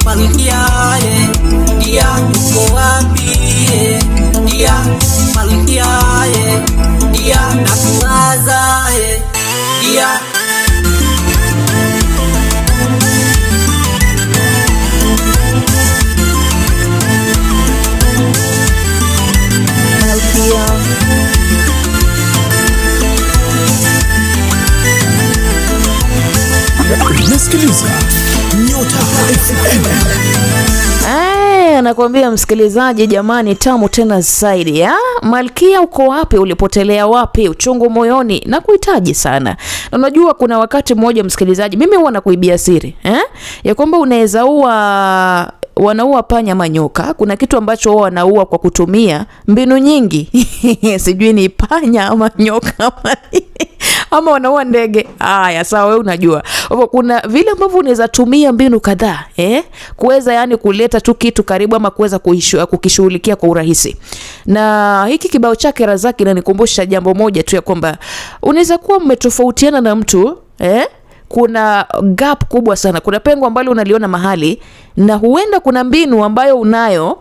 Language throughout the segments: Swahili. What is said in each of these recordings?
Malkia, dia uko wapi? Dia Malkia, dia nakuwaza, dia. Malkia. Unasikiliza Nyota FM. Anakuambia msikilizaji, jamani, tamu tena zaidi ya Malkia, uko wapi? Ulipotelea wapi? Uchungu moyoni na kuhitaji sana. Na unajua kuna wakati mmoja msikilizaji, mimi huwa nakuibia siri ya kwamba unaweza ua wanaua panya manyoka. Kuna kitu ambacho wao wanaua kwa kutumia mbinu nyingi sijui ni panya ama nyoka ama ama wanaua ndege. Haya, sawa, wewe unajua. Kwa hivyo kuna vile ambavyo unaweza tumia mbinu kadhaa kuweza yani kuleta tu kitu karibu ama kuweza kukishughulikia kwa urahisi. Na hiki kibao chake Razaki kinanikumbusha jambo moja tu ya kwamba unaweza kuwa mmetofautiana na mtu kuna gap kubwa sana, kuna pengo ambalo unaliona mahali, na huenda kuna mbinu ambayo unayo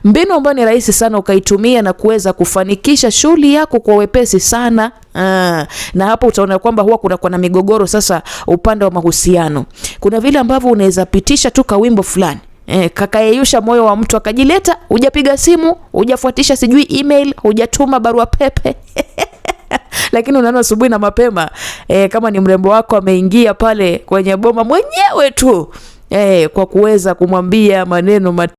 mbinu ambayo ni rahisi sana ukaitumia na kuweza kufanikisha shughuli yako kwa wepesi sana. Na hapo utaona kwamba huwa kuna na migogoro sasa upande wa mahusiano. Kuna vile ambavyo unaweza pitisha tu kawimbo fulani kakayeyusha moyo wa mtu akajileta, hujapiga simu, hujafuatisha sijui email, hujatuma barua pepe lakini unaona asubuhi na mapema kama ni mrembo wako ameingia pale kwenye boma mwenyewe tu kwa kuweza kumwambia maneno